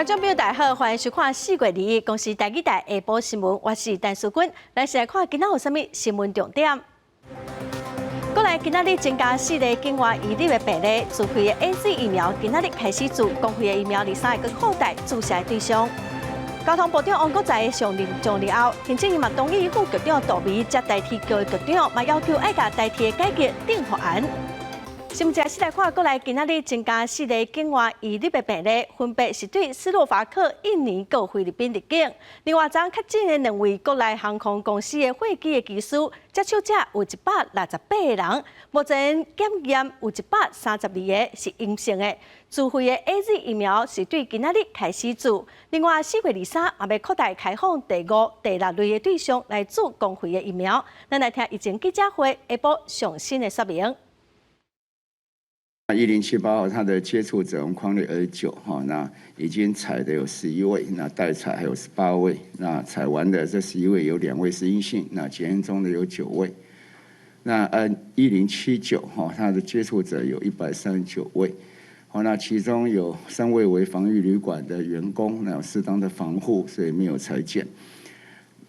眾朋友大家好，歡迎收看4月2日公視台語台下晡新聞，我是陳淑君。咱先來看今仔有啥物新聞重點。國內今仔日增加四例境外移入的病例，自費的 AZ 疫苗今仔日開始注，公費的疫苗23日閣擴大注射的對象。交通部長王國材上任上任後，行政院嘛同意副局長杜眉接台鐵局的局長，嘛要求愛共台鐵的改革定予案。新聞先來看，國內今仔日增加四例境外移入的病例，分別是對斯洛伐克、印尼、佮菲律賓入境。另外，昨確診的兩位國內航空公司的貨機的機師，接觸者有168個人，目前檢驗有132個是陰性的。自費的 AZ 疫苗是對今仔日開始注。另外，4月23嘛欲擴大開放第五、第六類的對象來注公費的疫苗。咱來聽疫情記者會下晡上新的說明。 1078號，他的接觸者我們匡列29哈，那已經採的有11位，那待採還有18位，那採完的這11位有兩位是陰性，那檢驗中的有九位。那1079哈，他的接觸者有139位，好，那其中有三位為防疫旅館的員工，那有適當的防護，所以沒有採檢。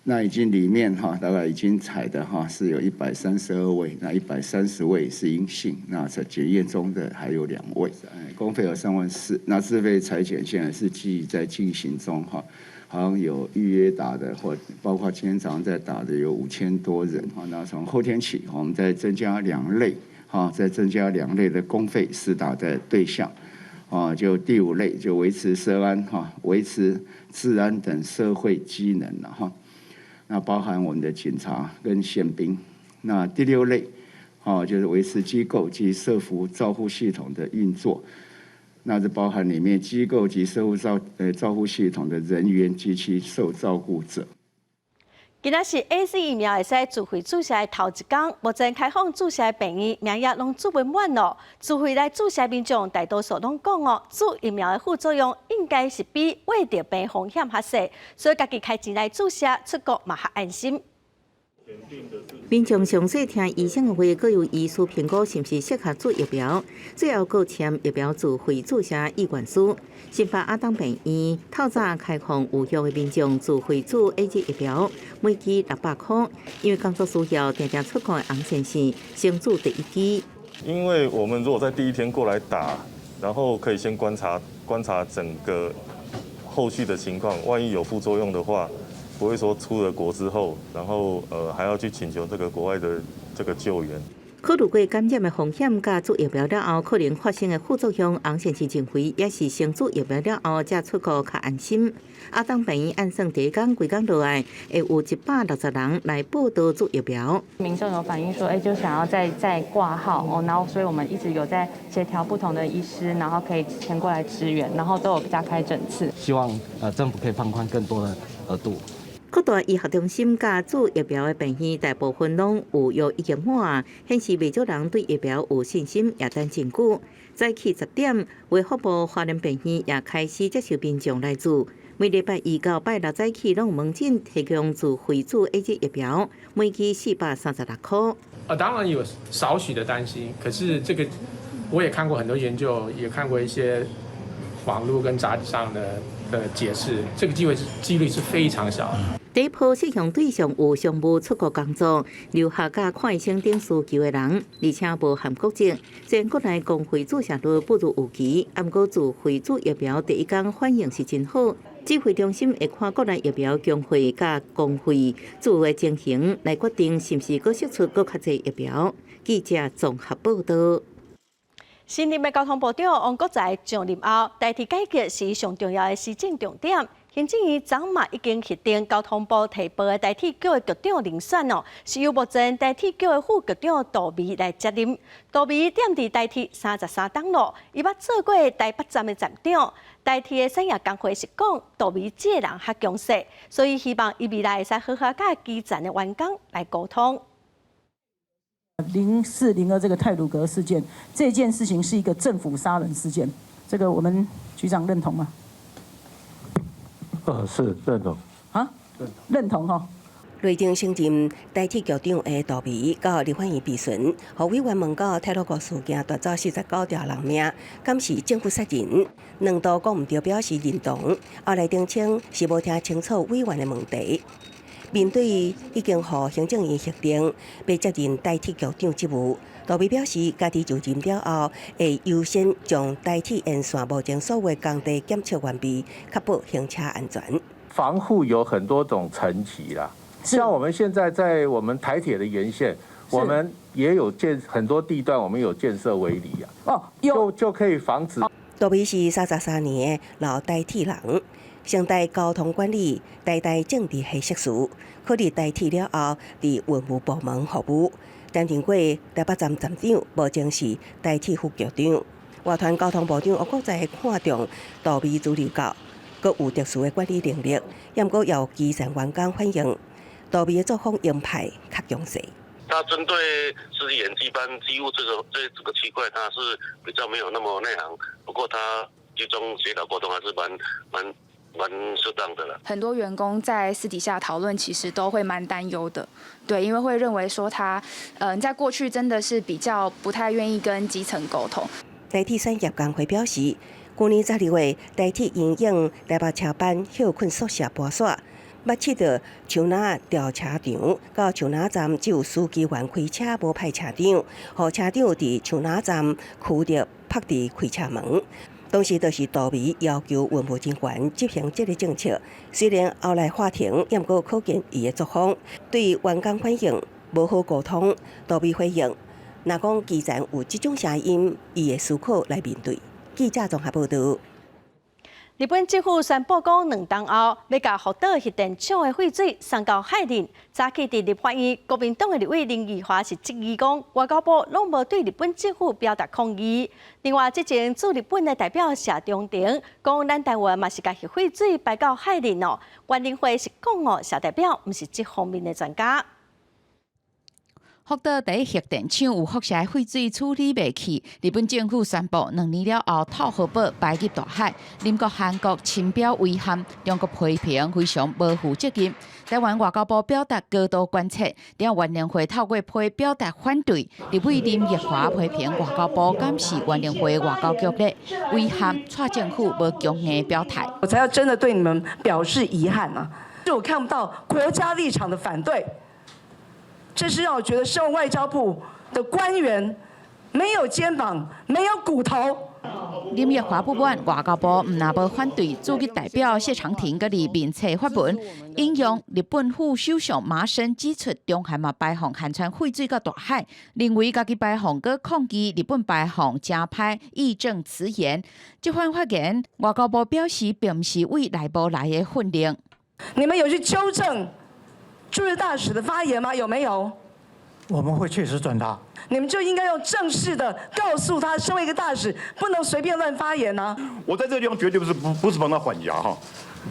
那已經裡面哈，大概已經採的哈是有132位，那130位是陰性，那在檢驗中的還有兩位。公費有3萬4，那自費採檢現在是繼續在進行中哈，好像有預約打的或包括今天早上在打的有5000多人哈。那從後天起，我們再增加兩類哈，再增加兩類的公費施打的對象。啊，就第五類就維持社安哈，維持治安等社會機能了哈。那包含我們的警察跟憲兵。那第六類，哦，就是維持機構及社福照護系統的運作。那這包含裡面機構及社福照護系統的人員及其受照顧者。今仔是 AZ 疫苗會使自費注射的頭一工，目前開放注射的病院名額攏注滿咯。自費來注射民眾大多數攏講哦，注疫苗的副作用應該是比未得病風險較細，所以家己開錢來注射，出國嘛較安心。民眾詳細聽醫生的話，閣由醫師評估是毋是適合注疫苗，最後閣簽疫苗自費注射意願書。新北亞東病院透早開放有約的民眾自費注 AZ 疫苗，每劑600塊。因為工作需要，定定出國的翁先生先注第一劑。因為我們如果在第一天過來打，然後可以先觀察觀察整個後續的情況，萬一有副作用的話，不會說出了國之後，然後還要去請求這個國外的這個救援。考慮過感染的風險，佮注疫苗了後可能發生的副作用，翁先生認為也是先注疫苗了後才出國較安心。亞東病院按算第一工規工落來，會有160人來報到注疫苗。民眾有反映說，就想要再掛號哦，然後所以我們一直有在協調不同的醫師，然後可以前過來支援，然後都有加開診次。希望政府可以放寬更多的額度。擴大醫學中心佮注疫苗的病院，大部分攏有約已經滿，顯示袂少人對疫苗有信心，也等真久。早起10點，衛福部花蓮病院也開始接受民眾來注。每禮拜一到拜六早起，攏有門診提供自費注 AZ 疫苗，每劑436塊。當然有少許的擔心，可是這個我也看過很多研究，也看過一些網絡跟雜誌上的解釋，這個機率是非常小的。第一波適用對象有商務出國工作、留學佮看醫生等需求的人，而且無含國籍。雖然國內公費注射率不如預期，毋過自費注疫苗第一工反應是真好。指揮中心會看國內疫苗供貨佮公費注的情形，來決定是毋是閣釋出閣較濟疫苗。記者綜合報道。新任的交通部長王國材上任後，台鐵改革是上重要的施政重點。行政院昨嘛已經核定交通部提報的台鐵局的局長人選哦，是由目前台鐵局的副局長杜眉來接任。杜眉踮佇台鐵33冬咯，伊捌做過台北站的站長。台鐵的產業工會是講，杜眉這個人較強勢，所以希望伊未來會使好好佮基層的員工來溝通。 0402這個太魯閣事件，這件事情是一個政府殺人事件，這個我們局長認同嗎？是認同。啊？認同哈。內政升任台鐵局長的杜薇到立法院備詢，予委員問到太魯閣事件奪走49條人命，敢是政府殺人？兩度講毋著表示認同，後來澄清是無聽清楚委員的問題。面對已經予行政院核定欲接任台鐵局長職務，杜薇表示，家己就任了後，會優先將台鐵沿線目前所有工地檢測完備，確保行車安全。防護有很多種層級啦，像我們現在在我們台鐵的沿線，我們也有建很多地段，我們有建設圍籬啊，哦，就可以防止。杜薇是33年的老台鐵人，成大交通管理、台大政治系碩士，考入台鐵了後，佇運務部門服務，擔任過台北站站長，目前是台鐵副局長。外傳交通部長吳國才看重杜薇資歷夠，閣有特殊的管理能力，也毋過有基層員工反映，杜薇的作風鷹派較強勢。他針對實際演技班機務這個區塊，他是比較沒有那麼內行。不過他居中協調溝通還是蠻適當的啦。很多員工在私底下討論，其實都會蠻擔憂的，對，因為會認為說他，在過去真的是比較不太願意跟基層溝通。台鐵產業工會表示，去年12月，台鐵因應台北車班歇睏宿舍搬徙，捌試著樹林調車場到樹林站，只有司機員開車無派車長，予車長佇樹林站區域泊佇開車門。當時就是杜薇要求運務人員執行這个政策，雖然後來法庭，也毋過可見伊的作風，對員工反應無好溝通。杜薇回應，若講基層有這種聲音，伊會思考來面對。記者綜合報導。日本政府宣布講，2冬後欲共福島核電廠的廢水送到海裡。早起佇立法院，國民黨的立委林奕華是質疑講，外交部攏無對日本政府表達抗議。另外，之前駐日本的代表謝長廷講，咱台灣嘛是共核廢水排到海裡哦。原能會是講哦，謝代表毋是這方面的專家。福島第一核電廠有輻射廢水處理袂去，日本政府宣布2年了後透核寶排入大海。鄰國韓國深表遺憾，中國批評非常無負責任。台灣外交部表達高度關切，兩岸原能會透過批表達反對。立委林奕華批評外交部敢是原能會外交局咧，遺憾蔡政府無強硬表態。我才要真的對你們表示遺憾啊！就我看不到國家立場的反對。這是讓我覺得，身為外交部的官員，沒有肩膀，沒有骨頭。林奕華不滿外交部毋但無反對，駐日代表謝長廷閣佇面冊發文，引用日本副首相麻生指出，中韓嘛排放含氚廢水到大海，認為家己排放閣抗議日本排放誠歹，義正辭嚴。這番發言，外交部表示，並毋是對內部來的訓令。你們有去糾正駐日大使的發言嗎？有沒有？我們會確實轉達。你們就應該用正式的告訴他，身為一個大使，不能隨便亂發言啊！我在這個地方絕對不是幫他緩頰哈，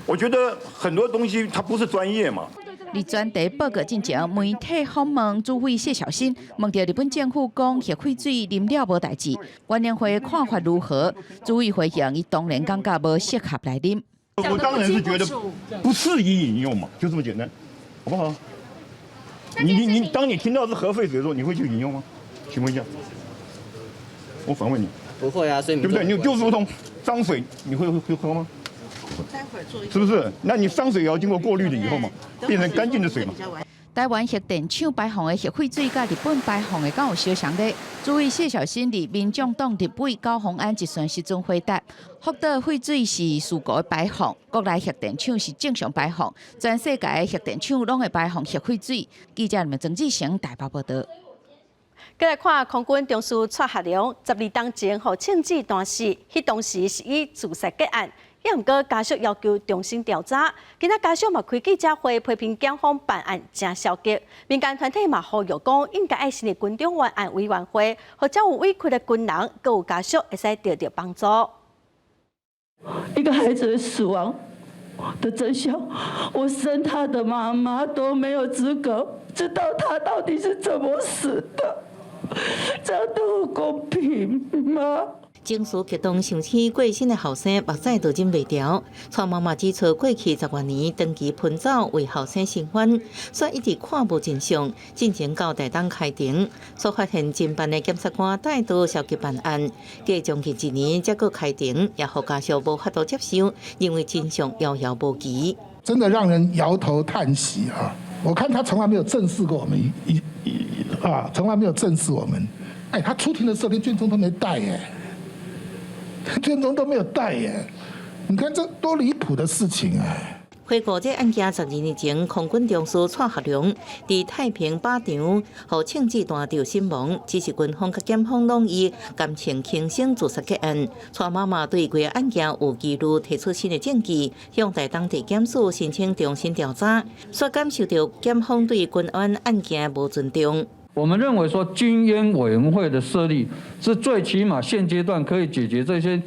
我覺得很多東西他不是專業嘛。佇專題報告進前，媒體訪問主委謝小新，問著日本政府講核廢水啉了無代誌，原能會看法如何？主委回應，伊當然感覺無適合來啉。我當然是覺得不適宜飲用嘛，就這麼簡單。好不好？你，當你聽到是核廢水的時候，你會去飲用嗎？請問一下，我反問你。不會啊，所以對不對？你就如同髒水，你會喝嗎？是不是？那你髒水也要經過過濾了以後嘛，變成乾淨的水嘛？台灣核電廠排放的核廢水，佮日本排放的敢有相像咧？主委謝小新佇民眾黨立委高虹安質詢時陣回答：福島廢水是事故的排放，國內核電廠是正常排放，全世界的核電廠攏會排放核廢水。記者們曾志成台北報導。閣來看空軍中士蔡學良，12冬前予銃子彈死，彼當時是以自殺結案。也毋過家屬要求重新調查，今仔家屬嘛開記者會批評檢方辦案誠消極，民間團體嘛呼籲講應該愛成立軍中冤案委員會，予遭有委屈的軍人，閣有家屬會使得著幫助。一個孩子的死亡的真相，我生他的媽媽都沒有資格知道他到底是怎麼死的，這樣都公平嗎？情緒激動，想起過身的後生，目屎都忍袂牢。蔡媽媽指出，過去10外年長期奔走為後生伸冤，所以一直看無真相。進前到台東開庭，所發現偵辦的檢察官態度消極辦案，過將近一年才閣開庭，也予家屬無法度接受，認為真相遙遙無期。真的讓人搖頭嘆息啊！我看他從來沒有正視過我們一啊，從來沒有正視我們。哎，他出庭的時候連卷宗都沒帶耶。卷宗都沒有帶耶，你看這多離譜的事情啊！回顧這案件12年前，空軍中士蔡學良佇太平靶場予槍子彈著身亡，只是軍方佮檢方攏以感情輕生自殺結案。蔡媽媽對規個案件有疑慮，提出新的證據，向台東地檢署申請重新調查，煞感受著檢方對軍冤案件無尊重。我們認為說軍冤委員會的設立是最起碼現階段可以解決這些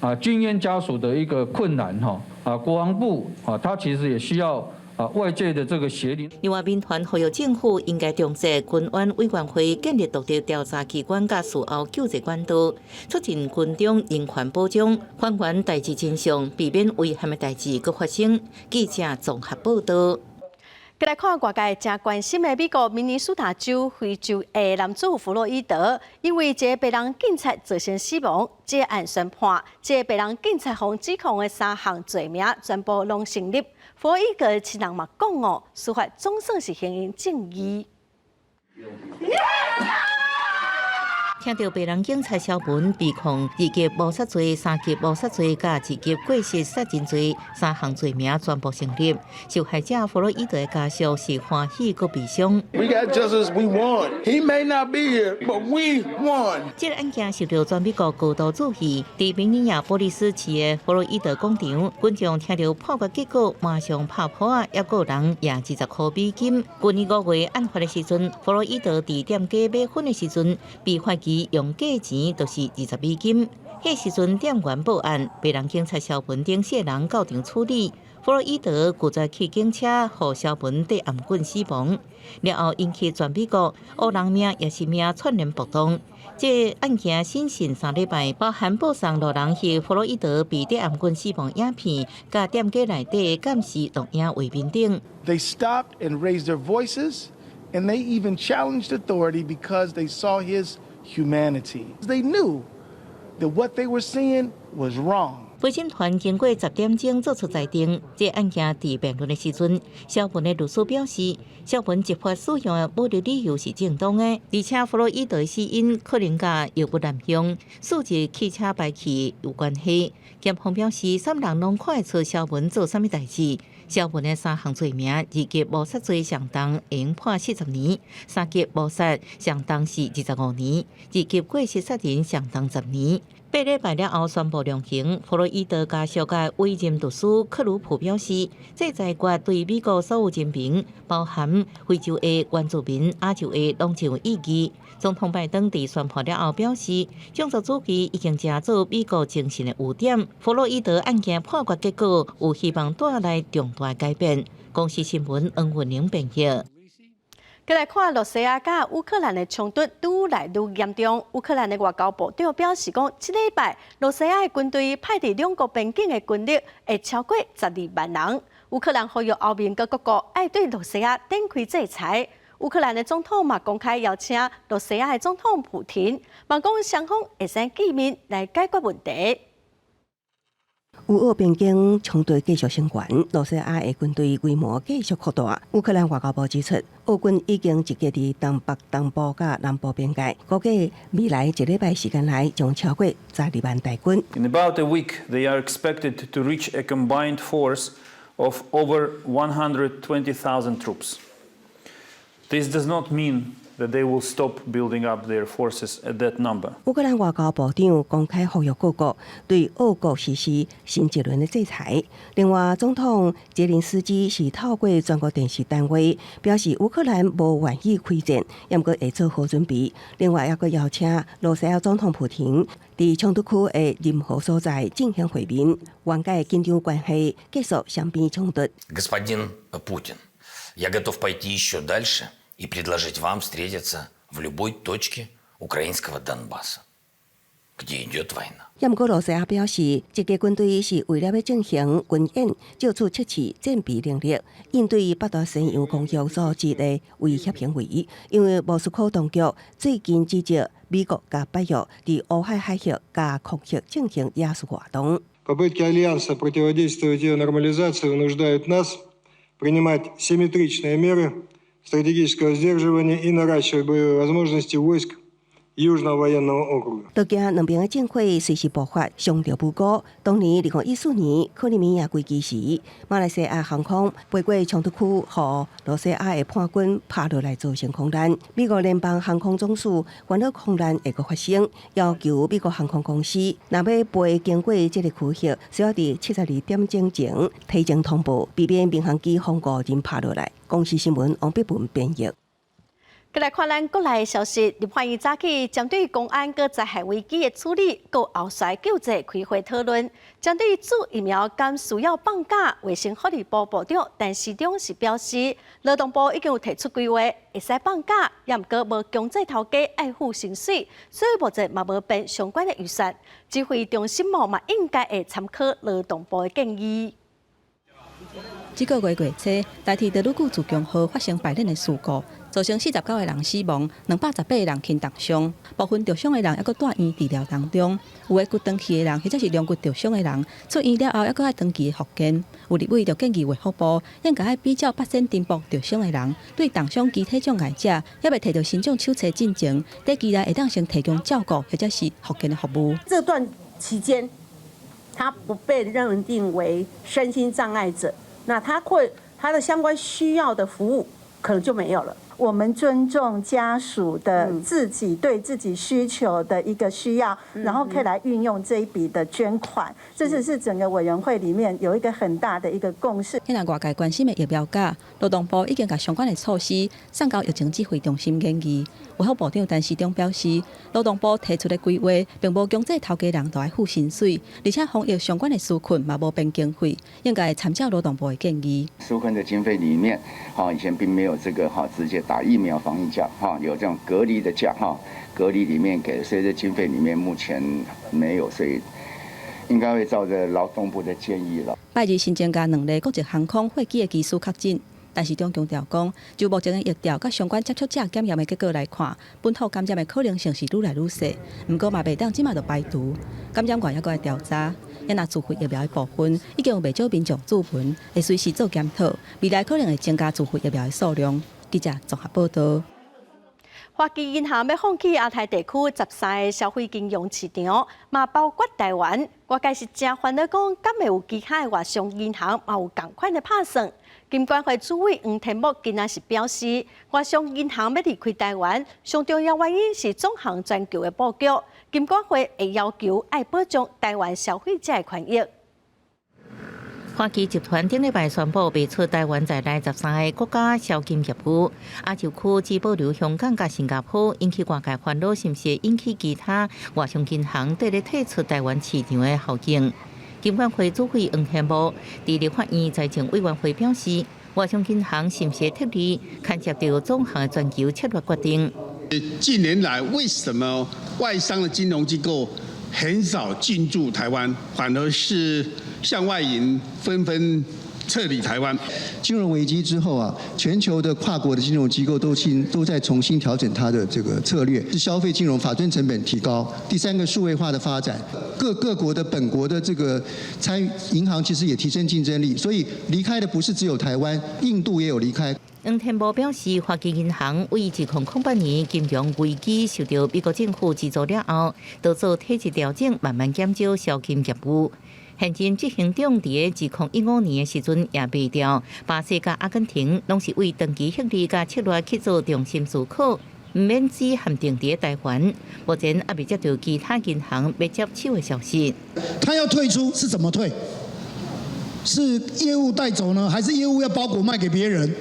軍冤家屬的一個困難哈啊，國防部啊，他其實也需要外界的這個協力。另外，民團呼籲政府應該重設軍冤委員會，建立獨立調查機關佮事後救濟管道，促進軍中人權保障，還原代誌真相，避免遺憾的代誌閣發生。記者綜合報道。閣來看外界誠關心的美國明尼蘇達州非洲裔男子弗洛伊德，因為一个白人警察造成死亡，這個案宣判，這個白人警察予指控的三項罪名全部攏成立。弗洛伊德親人嘛講哦，司法總算是還𪜶正義。 Yeah! 聽著白人警察蕭文被控二級謀殺罪、三級謀殺罪佮二級過失殺人罪三項罪名全部成立。受害者弗洛伊德的家屬是歡喜閣悲傷。 We got justice, we won. He may not be here, but we won. 這個案件受到全美國高度注意。佇明尼亞波利斯市的弗洛伊德廣場，觀眾聽著判決結果，馬上拍噗仔，抑閣有人攑20塊美金。舊年5月案發的時陣，弗洛伊德佇店家買粉的時陣，被懷疑用假錢，就是20美金。彼時陣店員報案，白人警察蕭文等四人到場處理。弗洛伊德拒絕去警車，予蕭文缀頷棍死亡。了後引起全美國烏人命也是命串聯暴動。這案件審訊3禮拜，包含播送路人翕弗洛伊德被缀頷棍死亡影片，佮店家內底監視錄影畫面等。 They stopped and raised their voices, and they even challenged authority because they saw his humanity. They knew that what they were seeing was wrong. 陪審團經過10點鐘做出裁定，這案件佇辯論的時陣，蕭文的律師表示，蕭文執法使用的武力理由是正當的，而且弗洛伊德的死因可能佮藥物濫用、數字汽車排氣有關係。檢方表示，啥人攏看會出蕭文做啥物代誌。蕭文的三項罪名，二級謀殺罪上重會用判40年，三級謀殺上重是25年，二級過失殺人上重十年。8禮拜了後宣布量刑，弗洛伊德家屬的委任律師克魯普表示，這裁決對美國所有人民，包含非洲裔原住民、亞洲裔，攏真有意義。總統拜登佇宣判了後表示，種族主義已經成做美國精神的污點。弗洛伊德案件判決結果有希望帶來重大改變。公視新聞黃雲玲編譯。閣來看羅西亞佮烏克蘭的衝突愈來愈嚴重。烏克蘭的外交部長表示講，這禮拜羅西亞的軍隊派佇兩國邊境的軍力會超過12萬人。烏克蘭呼籲歐盟各國愛對羅西亞展開制裁。烏克蘭的總統嘛公開邀請羅西亞的總統普廷，望講雙方會使見面來解決問題。烏俄邊境衝突繼續升懸，羅西亞的軍隊規模繼續擴大。烏克蘭外交部指出，俄軍已經集結佇東北、東部佮南部邊界，估計未來一禮拜時間內將超過十二萬大軍。 In about a week, they are expected to reach a combined force of over 120,000 troops. This does not mean that they will stop building up their forces at that number. 烏克蘭外交部長公開呼籲各國對俄國實施新一輪的制裁。另外，總統澤連斯基是透過全國電視單位表示，烏克蘭無願意開戰，毋過會做好準備。另外，猶閣邀請羅西亞總統普廷佇衝突區的任何所在進行會面，緩解緊張關係，結束雙邊衝突。 Господин Путин, я готов пойти еще дальше и предложить вам встретиться в любой точке украинского Донбасса. где идет война. 也毋過羅西亞表示，這個軍隊是為了欲進行軍演，藉此測試戰備能力，應對北大西洋公約組織的威脅行為。因為莫斯科當局最近指責美國佮北約佇烏海海域佮空域進行亞事活動。 Попытки Альянса противодействовать ее нормализации вынуждают нас принимать симметричные меры стратегического сдерживания и наращивать боевые возможности войск Южного военного округа。都驚兩邊的戰火隨時爆發，傷著無辜。當年2014年克里米亞危機時，馬來西亞航空飛過衝突區，予羅西亞的叛軍拍落來造成空難。美國聯邦航空總署煩惱空難會閣發生，要求美國航空公司若欲飛經過這个區域，需要佇72點鐘前提前通報，避免民航機予無人拍落來。公視新聞王碧文編譯。閣來看咱國內的消息，立法院早起針對公安閣災害危機的處理，閣後續救濟開會討論。針對注疫苗敢需要放假，衛生福利部部長陳時中是表示，勞動部已經有提出規劃，會使放假，也毋過無強制頭家愛付薪水，所以目前嘛無編相關的預算。指揮中心嘛應該會參考勞動部的建議。這個月月初，台鐵佇女子自強號發生排鏈的事故，造成49個人死亡，218個人輕重傷。部分著傷的人猶閣蹛院治療當中，有的骨斷去的人，或者是龍骨著傷的人，出院了後猶閣愛長期復健。有立委就建議衛福部應該愛比照八仙塵爆著傷的人，對重傷肢體障礙者，猶未提著身障手冊進前，短期內會當先提供照顧或者是復健的服務。這段期間，他不被認定為身心障礙者。那他會他的相關需要的服務可能就沒有了。我們尊重家屬的自己對自己需求的一個需要，然後可以來運用這一筆的捐款，這是整個委員會裡面有一個很大的一個共識。現在外界關心的疫苗價，勞動部已經共相關的措施送交疫情指揮中心研議。衛福部長陳時中表示，勞動部提出的規劃並無強制頭家人都愛付薪水，而且防疫相關的紓困嘛無編經費，應該參照勞動部的建議。紓困的經費裡面，哈以前並沒有這個哈直接打疫苗防疫假，哈有這種隔離的假，哈隔離裡面給，所以這經費裡面目前沒有，所以應該會照著勞動部的建議了。拜二新增加兩例國際航空貨機的機師確診。陳時中強調講，就目前的疫調佮相關接觸者檢驗的結果來看，本土感染的可能性是愈來愈細。毋過嘛，袂當這馬就排除感染源猶閣愛調查。若自費疫苗的部分，已經有袂少民眾諮詢，會隨時做檢討，未來可能會增加自費疫苗的數量。記者綜合報道。花旗銀行欲放棄亞太地區13個消費金融市場，嘛包括台灣。外界是誠煩惱講，敢會有其他的外商銀行嘛有仝款的拍算？金管會主委黃天牧今仔是表示，外商銀行欲離開台灣，上重要原因是總行全球的布局。金管會會要求愛保障台灣消費者的權益。花旗集團頂禮拜宣布賣出台灣在內13個國家消金業務，亞洲區只保留香港佮新加坡，引起外界煩惱，是毋是引起其他外商銀行綴咧退出台灣市場的效應？金管會主委黃天牧佇立法院財政委員會表示，外商銀行是毋是撤離，牽涉著總行的全球策略決定。近年來，為什麼外商的金融機構很少進駐台灣，反而是向外銀紛紛撤離台灣？金融危機之後啊，全球的跨國的金融機構都在重新調整它的這個策略，是消費金融法遵成本提高。第三個數位化的發展，各國的本國的這個參與銀行其實也提升競爭力，所以離開的不是只有台灣，印度也有離開。黃天牧表示，花旗銀行為2008年金融危機受著美國政府資助了後，都做體制調整，慢慢減少消金業務。現任執行長佇2015年的時陣也賣掉，巴西佮阿根廷攏是為長期獲利佮策略去做重新思考，毋免只限定佇台灣。目前猶未接著其他銀行欲接手的消息。他要退出是怎麼退？是業務帶走呢，還是業務要包裹賣給別人？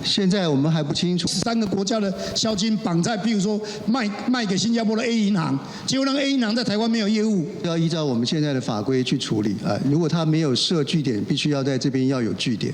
現在我們還不清楚。三個國家的消金綁在，譬如說賣給新加坡的 A 銀行，結果那個 A 銀行在台灣沒有業務。要依照我們現在的法規去處理啊。如果他沒有設據點，必須要在這邊要有據點。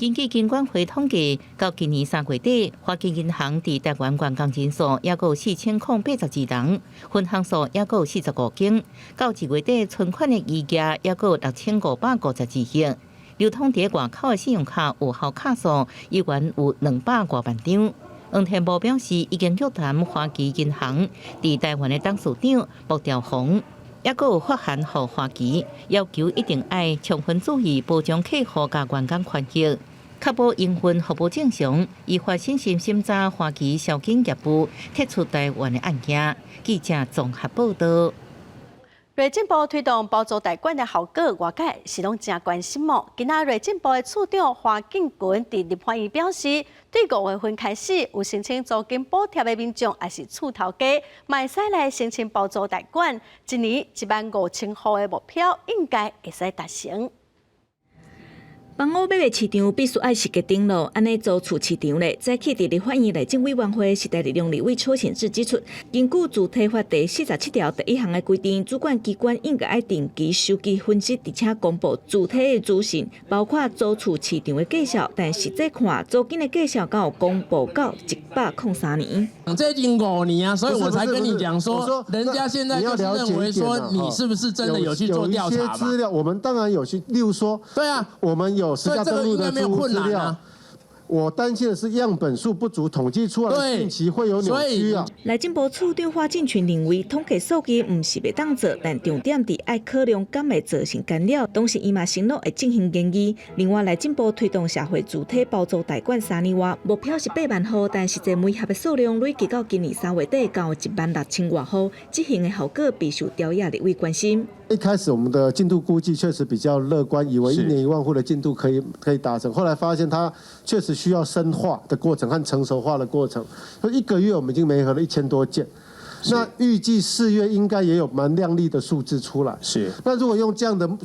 根據金管會統計，到今年3月底，花旗銀行佇台灣員工人數猶閣有4082人，分行數猶閣有45間。到2月底，存款的餘額猶閣有6552億。流通佇外口的信用卡有效卡數依然有200外萬張。黃天牧表示，已經約談花旗銀行佇台灣的董事長莫兆宏，猶閣有發函予花旗，要求一定愛充分注意保障客戶佮員工權益，確保營運服務正常，依法審慎審查花旗銷金業務撤出台灣的案件。記者綜合報道。內政部推動包租代管的效果，外界是攏誠關心哦。今仔內政部的處長華敬群佇立法院表示，對5月份開始有申請租金補貼的民眾，抑是厝頭家，嘛會使來申請包租代管，一年1萬5千戶的目標應該會使達成。房屋買賣市場必須愛實價登錄，按呢租厝市場咧，早起佇立法院內政委員會時代力量立委邱顯智指出，根據住體法第47條第1項的規定，主管機關應該愛定期收集分析，而且公布住體的資訊，包括租厝市場的價數。但實際看，租金的價數敢有公布到103年。這已經5年啊，所以我才跟你講說，人家現在就是認為說，你是不是真的有去做調查嘛？資料我們當然有去，例如說，對啊，我們有實價登錄的租屋資料。我擔心的是樣本數不足，統計出來的訊息會有扭曲啊。內政部處長華進群認為，統計數據毋是袂當做，但重點佇愛考量敢會造成干擾。同時，伊嘛承諾會進行研議。另外，內政部推動社會住宅包租代管3年外，目標是8萬戶，但實際媒合的數量累計到今年3月底到1萬6千外戶，執行的效果備受朝野立委關心。一開始我們的進度估計確實比較樂觀，以為一年1萬戶的進度可以達成，後來發現它確實需要深化的過程和成熟化的過程。所以一個月我們已經媒合了1000多件，那預計4月應該也有蠻亮麗的數字出來。那如果用這樣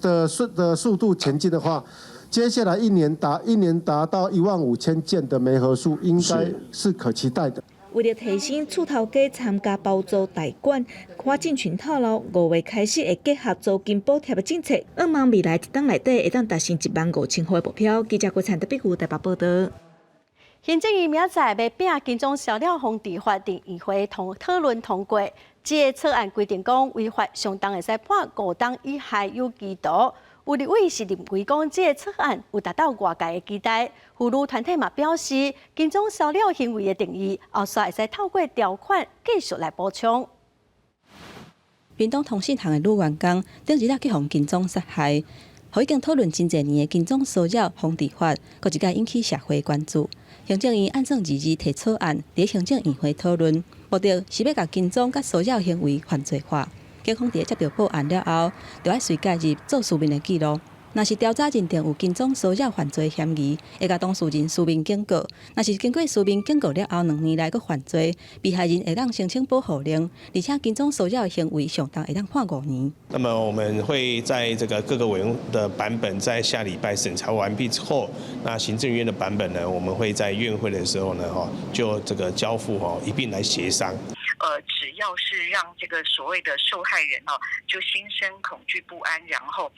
的速度前進的話，接下來一年達到1萬5千件的媒合數，應該是可期待的。為了提升厝頭家參加包租代管，華進群透露，5月開始會結合租金補貼的政策，向望未來一冬內底會當達成1萬5千戶的目標。記者郭燦德筆記台北報道。行政院明仔載欲摒跟蹤騷擾防治法佇院會通討論通過，這个草案規定講，違法上重會使判5冬以下有期徒。有立委是認為講，這个草案有達到外界的期待。婦女團體嘛表示，跟蹤騷擾行為的定義，後續會使透過條款繼續來補充。屏東通信行的女員工頂日仔去予跟蹤殺害，予已經討論真濟年的跟蹤騷擾防治法，閣一擺引起社會關注。行政院按算2日提草案，佇行政院會討論，目的是欲共跟蹤佮騷擾行為犯罪化。警方佇接著報案了後，就愛隨介入做書面的記錄。若是調查認定有跟蹤騷擾犯罪嫌疑，會共當事人書面警告。若是經過書面警告了後，2年內閣犯罪，被害人會當申請保護令，而且跟蹤騷擾的行為上重會當判5年。那麼我們會在這個各個委員的版本在下禮拜審查完畢之後，那行政院的版本呢，我們會在院會的時候呢，哈，就這個交付哈一併來協商。只要是讓這個所謂的受害人哦，就心生恐懼不安，然後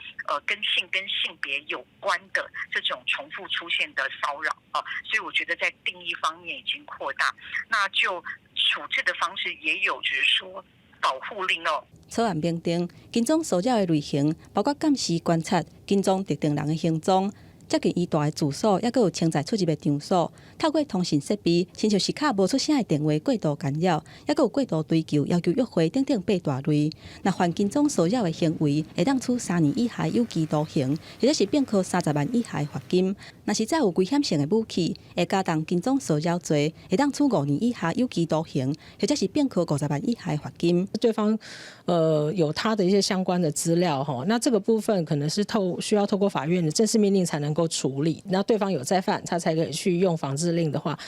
跟性跟性別有關的這種重複出現的騷擾哦，所以我覺得在定義方面已經擴大，那就處置的方式也有，就是說保護令哦。草案明定，跟蹤騷擾的類型包括監視、觀察、跟蹤特定人的行蹤。接近伊蹛的住所，抑閣有潛在出入的場所，透過通訊設備，親像是敲無出聲的電話過度干擾，抑閣有過度追求、要求約會等等八大類。若犯跟蹤騷擾的行為，會當處3年以下有期徒刑，或者是併科30萬以下的罰金。若是載有危險性的武器，會加重跟蹤騷擾罪，會當處5年以下有期徒刑，或者是併科50萬以下的罰金。對方有他的一些相關的資料哈，那這個部分可能是需要透過法院的正式命令才能夠處理。那對方有再犯，他才可以去用防治令的話，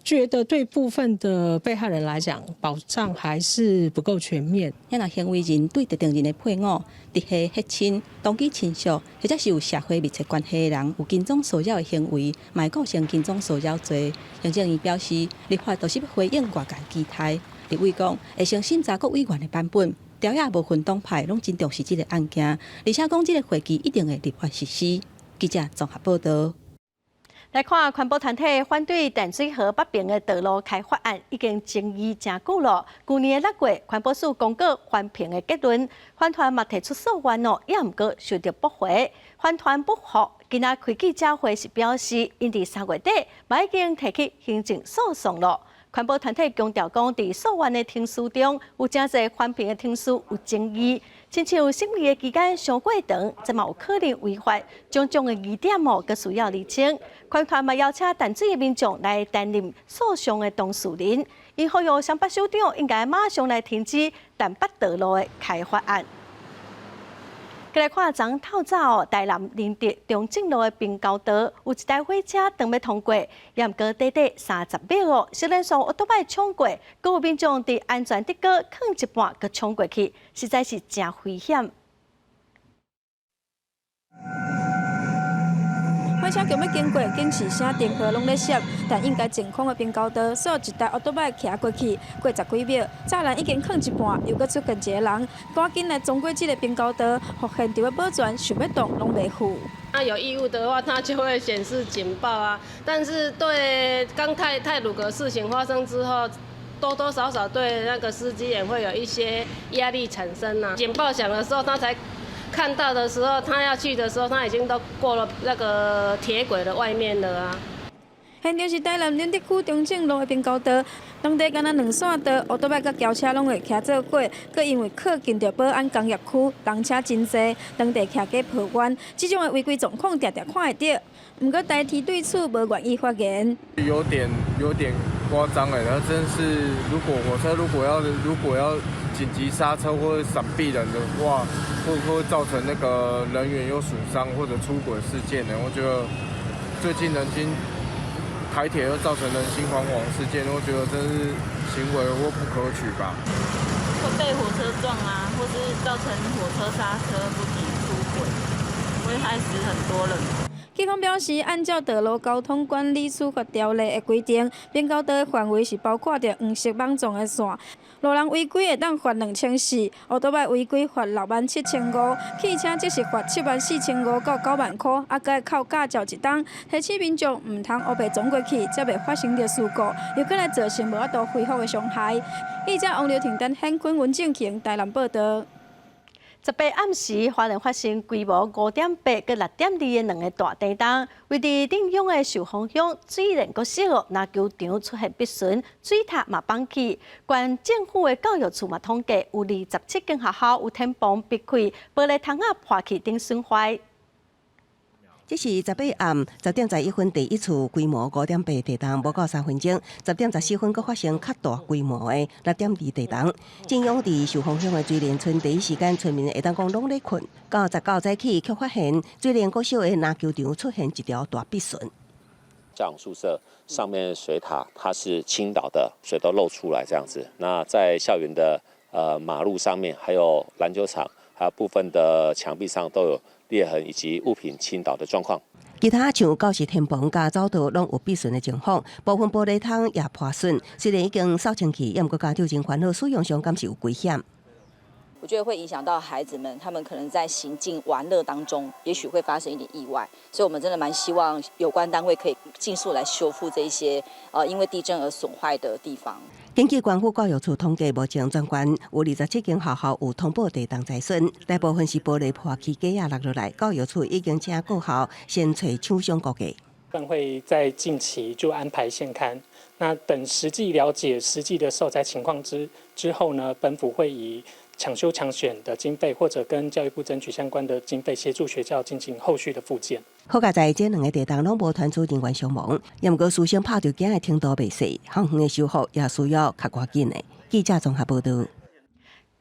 覺得對部分的被害人來講，保障還是不夠全面。若行為人對特定人的配偶、直系血親、同居親屬，或者是有社會密切關係的人，有跟蹤騷擾的行為，嘛會構成跟蹤騷擾罪。行政院表示，立法就是欲回應外界期待。立委講，會先審查各委員的版本，朝野無分黨派攏真重視這个案件，而且講這个會期一定會立法實施。記者綜合報道。來看環保團體反對淡水河北爿的道路開發案，已經爭議誠久囉。舊年的6月，環保署公告環評的結論，環團嘛提出訴願哦，也毋過受著駁回。環團不服，今仔開記者會時表示，𪜶佇3月底嘛已經提起行政訴訟囉。環保團體強調講，佇訴願的程序中，有誠濟環評的程序有爭議，親像審理的期間傷過長，這嘛有可能違法，種種的疑點哦，閣需要釐清。環團嘛邀請淡水的民眾來擔任訴訟的當事人，𪜶呼籲雙北首長應該馬上來停止淡北道路的開發案。過來看，昨透早台南仁德中正路的平交道，有一台火車當欲通過，也毋過短短30秒哦，小連續歐多擺衝過，閣有民眾佇安全竹篙囥一半，閣衝過去，實在是誠危險。火車強欲經過，警示聲燈號攏咧閃，但應該淨空的平交道，煞有一台歐多擺騎過去，過十幾秒，柵欄已經囥一半，又閣出現一個人，趕緊來衝過這个平交道，予現場的保全想欲擋攏袂赴。那有異物的話，它就會顯示警報啊。但是對剛太魯閣事情發生之後，多多少少對那個司機也會有一些壓力產生啊。警報響的時候，他才看到的時候，他要去的時候，他已經都過了那個鐵軌的外面了啊。現場是台南仁德區中正路的平交道，當地敢若兩線道，歐多擺佮轎車攏會騎做過，閣因為靠近著保安工業區，人車真濟，當地騎機抱怨，這種的違規狀況定定看會著。毋過台鐵對此無願意發言。有點誇張哎，那真是如果火車如果要緊急剎車或者閃避人的話，會不會造成那個人員有損傷或者出軌事件呢？我覺得最近人心台鐵又造成人心惶惶事件，我覺得真是行為或不可取吧。會被火車撞啊，或是造成火車剎車不及出軌，會害死很多人。警方表示，按照道路交通管理處罰條例的規定，平交道的範圍是包括著黃色網狀的線，路人違規會當罰2400，歐多擺違規罰67500，汽車則是罰74500到9萬箍，啊，閣會扣駕照一冬。提醒民眾毋通烏白撞過去，才袂發生著事故，又閣來造成無法度恢復的傷害。記者王劉婷、陳顯坤、文正晴台南報導。18暗時，花蓮發生規模5.8佮6.2的兩个大地動，位佇鎮雄的壽豐鄉水漣國小籃球場出現簸損，水塔嘛崩去。縣政府的教育處嘛統計，有27間學校有天棚簸開，玻璃窗仔破去等損壞。這是18暗10點11分第一次規模5.8地動，無夠3分鐘，10點14分閣發生較大規模的6.2地動。鎮雄佇壽豐鄉的水漣村，第一時間村民會當講攏咧睏。到19早起，卻發現水漣國小的籃球場出現一條大簸損。校長宿舍上面水塔它是傾倒的，水都漏出來這樣子。那在校園的馬路上面，還有籃球場，還有部分的牆壁上都有裂痕以及物品傾倒的狀況。其他像教室天棚佮走道攏有簸損的情況，部分玻璃窗也破損。雖然已經掃清去，也毋過家長真煩惱，使用上敢是有危險。我覺得會影響到孩子們，他們可能在行進玩樂當中，也許會發生一點意外，所以我們真的蠻希望有關單位可以盡速來修復這一些，因為地震而損壞的地方。根據縣府教育處統計，目前全縣有27間學校有通報地動災損，大部分是玻璃破去、架仔落落來。教育處已經請各校先揣廠商估價。會在近期就安排現勘，那等實際了解實際的受災情況之後呢，本府會以搶修搶險的經費，或者跟教育部爭取相關的經費，協助學校進行後續的復建。好佳哉這兩个地動攏無傳出人員傷亡，也毋過師生拍著驚的程度袂細，校園的修復也需要較趕緊的。記者綜合報導。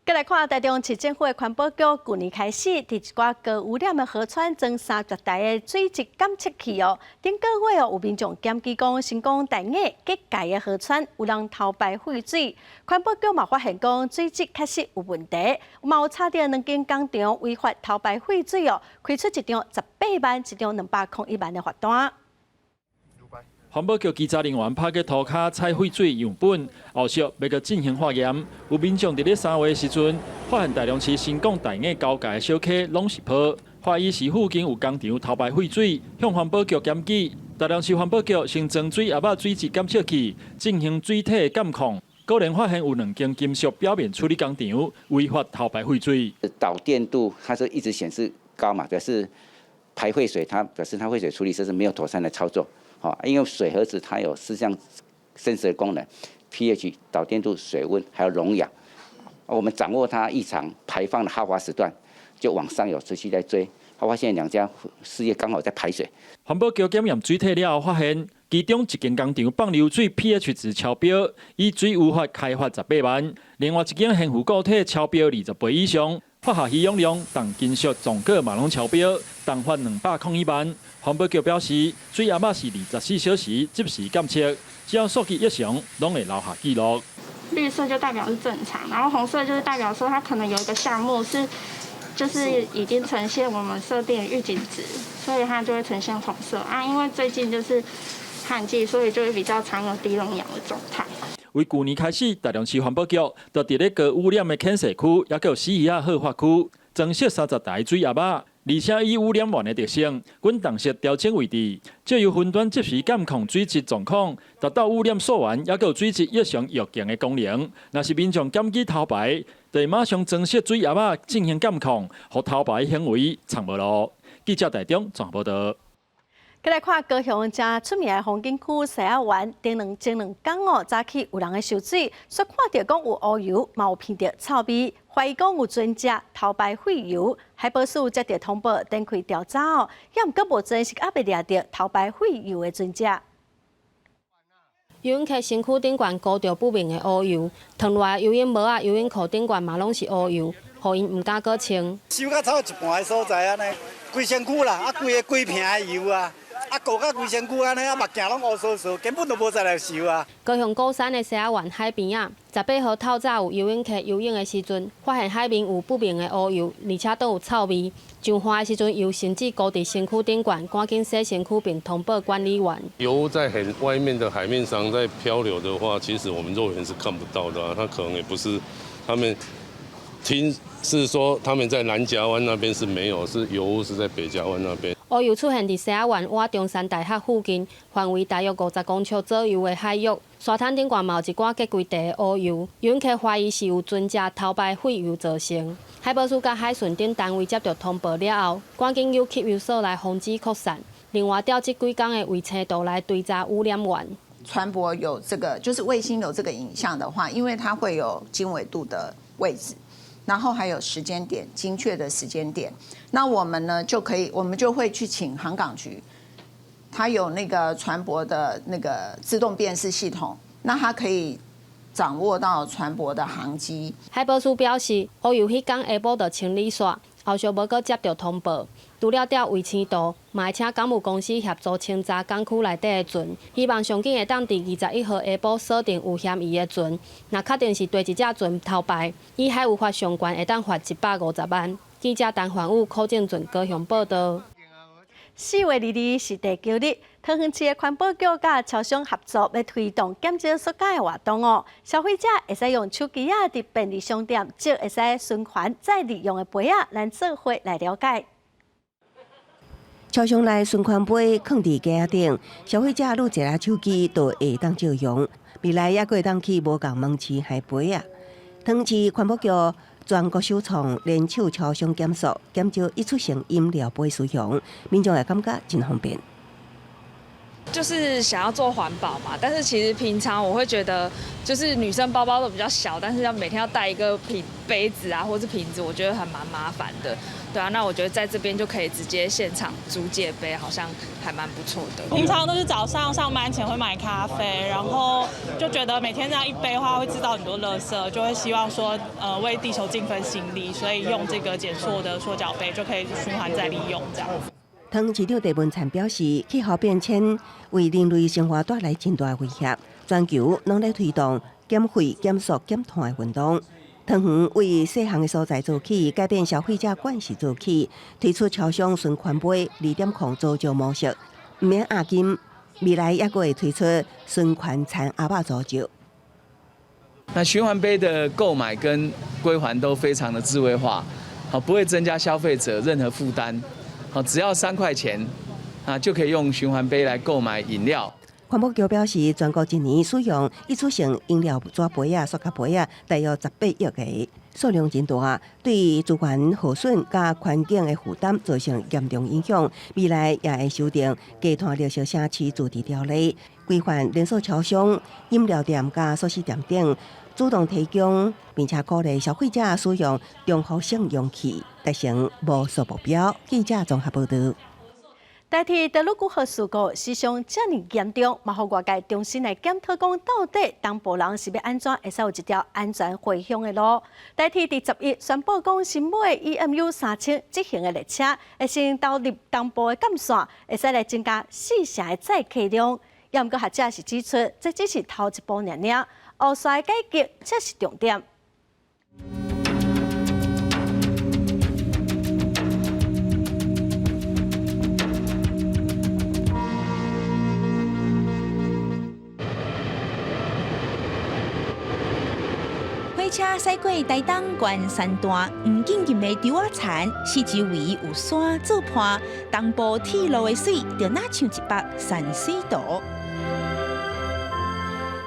閣來看台中市政府的環保局，舊年開始，佇一寡高污染的河川裝30台的水質監測器哦。頂個月哦，有民眾檢舉講，成功大雅結界的河川有人偷排廢水，環保局嘛發現講水質確實有問題，嘛有查著兩間工廠違法偷排廢水哦，開出一張18萬，一張201萬的罰單。環保局稽查人員拍去塗跤採廢水樣本，後續欲閣進行化驗。有民眾佇咧3月時陣，發現台中市新港大雅交界的小溪攏是泡，懷疑是附近有工廠偷排廢水，向環保局檢舉。台南市環保局先裝水鴨仔水質檢測器進行水體的監控，果然發現有兩間金屬表面處理工廠違法偷排廢水。導電度它是一直顯示高嘛，表示排廢水，它表示它廢水處理設施沒有妥善的操作。好，因為水盒子它有四項 sensor 的功能，pH、導電度、水溫還有溶氧。我們掌握它異常排放的豪華時段，就往上游持續在追。他發現兩家事業剛好在排水。環保局檢驗水體了後，發現其中一間工廠放流水 pH 值超標，以水污法開罰18萬；另外一間懸浮固體超標20倍以上，化學需氧量、重金屬總鉻嘛攏超標，重罰201萬。環保局表示，水鴨仔是24小時即時監測，只要數據異常，攏會留下記錄。綠色就代表是正常，然後紅色就是代表說它可能有一個項目是，就是已經呈現我們設定預警值，所以它就會呈現紅色啊。因為最近就是旱季，所以就會比較常有低溶氧的狀態。為舊年開始，台中市環保局就佇咧高污染的淺水區，抑閣有死魚仔好發區，裝設30台水鴨仔，而且以污染源的特性，滾動式調整位置，藉由雲端即時監控水質狀況，達到污染溯源，抑閣有水質異常預警的功能。若是民眾檢舉偷排，就會馬上裝設水鴨仔進行監控，予偷排行為藏無路。記者台中綜合報導。閣來看高雄誠出名的風景區獅仔園，前兩工哦，早起有人咧收水，煞看著講有烏油，嘛有鼻著臭味，懷疑講有船隻偷排廢油。海保署接著通報，展開調查哦，猶毋過目前是猶未掠著偷排廢油的船隻。游泳客身軀頂懸糊著不明的烏油，脫落來游泳帽仔、游泳褲頂懸嘛攏是烏油，予𪜶毋敢閣穿。收到差不多一半的所在按呢，規身軀啦，啊，規个規瓶的油啊。啊，糊甲規身軀按呢，啊，目鏡攏烏趖趖，根本就無再來收啊。高雄鼓山的獅仔園海邊仔，18號透早有游泳客游泳的時陣，發現海面有不明的烏油，而且閣有臭味。上岸的時陣，油甚至糊佇身軀頂懸，趕緊洗身軀並通報管理員。油在很外面的海面上在漂流的話，其實我們肉眼是看不到的啊。他可能也不是，他們聽是說他們在南夾灣那邊是沒有，是油是在北夾灣那邊。烏油出現佇獅仔園倚中山大學附近，範圍大約50公尺左右的海域，沙灘頂懸嘛有一寡結規塊的烏油，遊客懷疑是有船隻偷排廢油造成。海保署佮海巡等單位接著通報了後，趕緊由吸油所來防止擴散。另外調這幾工的衛星圖來追查污染源。船舶有這個，就是衛星有這個影像的話，因為它會有經緯度的位置。然後還有時間點，精確的時間點，那我們呢就可以，我們就會去請航港局，它有那個船舶的那個自動辨識系統，那它可以掌握到船舶的航跡。海保署表示，烏油彼工下晡就清理煞，後續無閣接著通報。除了調衛星圖，嘛會請港務公司協助清查港區內底的船，希望上緊會當佇21號下晡鎖定有嫌疑的船。若確定是佗一隻船偷排，以海污法上懸會當罰150萬。記者陳環宇、柯正俊高雄報導。 4月22是地球日，桃園市的環保局佮超商合作，欲推動減少塑膠的活動哦。消費者會使用手機仔佇便利商店借會使循環再利用的杯仔，咱做伙來了解。超商內循環杯囥佇架仔頂，消費者愈一下手機就會當借用。未來猶閣會當去無仝門市還杯仔。桃園市環保局全國首創聯手超商減塑，減少一次性飲料杯使用，民眾也感覺真方便。就是想要做環保嘛，但是其實平常我會覺得，就是女生包包都比較小，但是要每天要帶一個瓶杯子啊，或是瓶子，我覺得還蠻麻煩的。對啊，那我覺得在這邊就可以直接現場租借杯，好像還蠻不錯的。平常都是早上上班前會買咖啡，然後就覺得每天這樣一杯的話會製造很多垃圾，就會希望說，為地球盡份心力，所以用這個減塑的塑膠杯就可以循環再利用，這樣。桃園市長鄭文燦表示，氣候變遷為人類生活帶來真大威脅，全球攏咧推動減廢、減塑、減碳的運動。桃園為細項的所在做起，改變消費者慣勢做起，推出超商循環杯2.0租借模式，毋免押金，未來猶閣會推出循環餐盒仔租借。那循環杯的購買跟歸還都非常的智慧化，好，不會增加消費者任何負擔。好，只要3塊錢，啊，就可以用循環杯來購買飲料。環保局表示，全國一年使用一次性飲料紙杯仔、塑膠杯仔，大約18億個，數量真大，對資源耗損佮環境的負擔造成嚴重影響。未來也會修訂低碳綠色城市自治條例，規範連鎖超商、飲料店佮速食店等主動提供，並且鼓勵消費者使用重複性容器，達成無塑目標。記者綜合報導。台鐵太魯閣號事故死傷遮爾嚴重，嘛予外界重新來檢討講，到底東部人是欲按怎會使有一條安全回鄉的路？台鐵佇11宣布講，新買的 EMU 3000這型的列車會先投入東部的幹線，會使來增加4成的載客量。也毋過學者是指出，這只是頭一步爾爾，後續的改革才是重點。火車駛過台東關山段，黃金金的稻仔田，四周圍有山做伴，東部鐵路的水就若像一幅山水圖。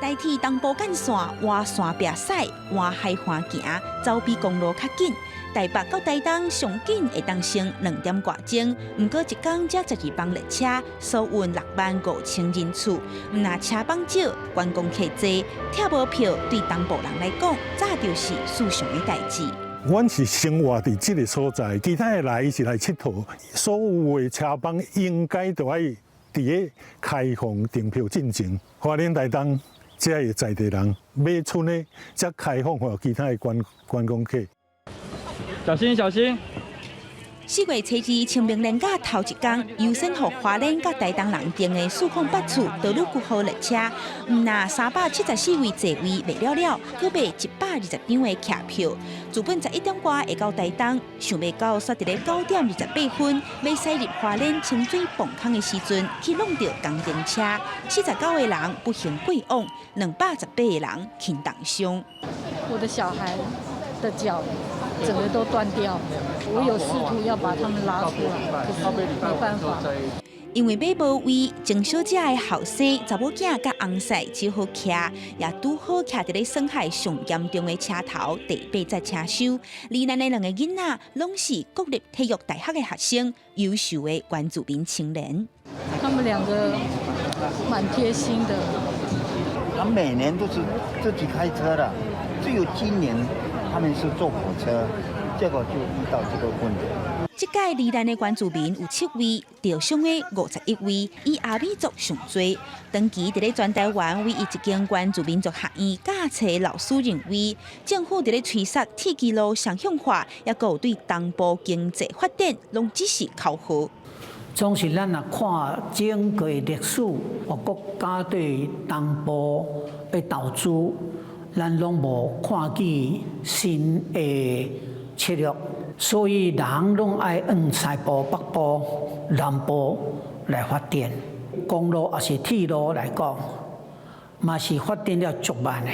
台鐵東部幹線倚山壁駛，倚海岸行，走比公路較緊。台北到台東上緊會當省2點外鐘，毋過一工才12班列車，輸運6萬5千人次。毋若車班少，觀光客濟，拆無票對東部人來講，早就是世上的代誌。阮是生活佇這个所在，其他的來是來𨑨迌，所有的車班應該都愛佇咧開放訂票進前，花蓮台東遮的在地人買春的，才開放予其他的觀光客。小心，小心！4月初二清明連假頭一工，優先予花蓮佮台東人訂的408次太魯閣號列車，毋若374位座位賣了了，閣賣120張的客票。自本11點外會到台東，想袂到煞佇咧9點28分，欲駛入花蓮清水泵空的時陣，去挵著工程車，49個人不幸過往，218個人輕重傷。我的小孩的腳整個都斷掉，我有試圖要把他們拉出來，可是沒辦法。因為買無位，鄭小姐的後生查某囝佮翁婿只好徛，也拄好徛佇咧損害上嚴重的車頭第8節車廂。罹難的兩個囡仔，攏是國立體育大學的學生，優秀的原住民青年。他們兩個蠻貼心的。他每年都是自己開車的，只有今年他們是坐火車，結果就遇到這個問題。這屆罹難的原住民有7位，受傷的51位，以阿美族上濟。長期佇咧全台灣唯一一間原住民族學院教冊老師認為，政府佇咧催殺鐵支路雙向化，抑閣有對東部經濟發展，攏只是口號。總是咱若看整個歷史，國家對東部的投資，咱攏無看見新的策略，所以人攏愛往西部、北部、南部來發展。公路抑是鐵路來講，嘛是發展了足慢的。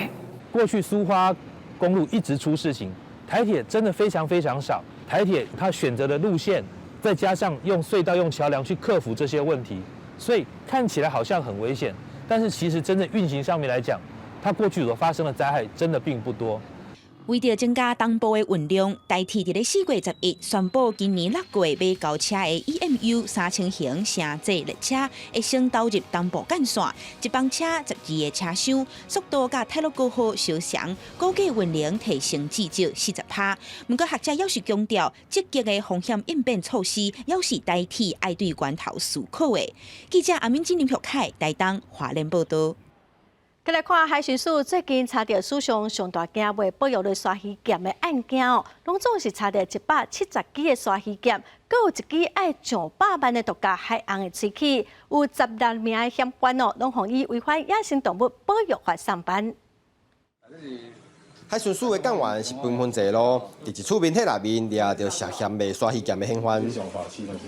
過去蘇花公路一直出事情，台鐵真的非常非常少。台鐵它選擇的路線，再加上用隧道、用橋梁去克服這些問題，所以看起來好像很危險，但是其實真正運行上面來講，它過去所發生的災害真的並不多。為著增加東部的運量，台鐵佇咧4月11宣布，今年6月欲交車的 EMU 3000型城際列車會先投入東部幹線，一班車12個車廂，速度佮太魯閣號相像，估計運能提升至少40%。毋過學者猶是強調，積極的風險應變措施，猶是台鐵愛對源頭思考的。記者阿敏金林玉凱台東花蓮報導。再來看海巡署最近查著史上上大件賣保育類鯊魚劍的案件哦，攏總是查著170支的鯊魚劍，閣有一支愛上百萬的獨家海鰪的喙齒，有16名的嫌犯哦，攏予伊違反野生動物保育法送辦。海巡署的幹員是紛紛坐路，佇一處民宅內面掠著涉嫌賣鯊魚劍的嫌犯。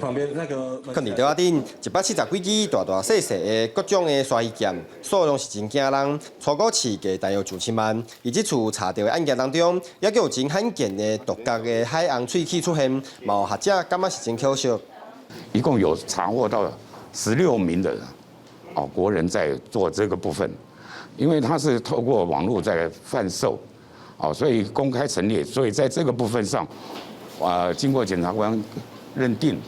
旁邊那個，囥佇桌仔頂170幾支大大細細的各種的鯊魚劍，數量是真驚人，初步市價大約上千萬。伊這次查著的案件當中，猶閣有真罕見的獨角的海鰪喙齒出現，嘛有學者感覺是真可惜。一共有查獲到16名的哦國人在做這個部分，因為他是透過網絡在販售，哦，所以公開陳列，所以在這個部分上，啊，經過檢察官認定，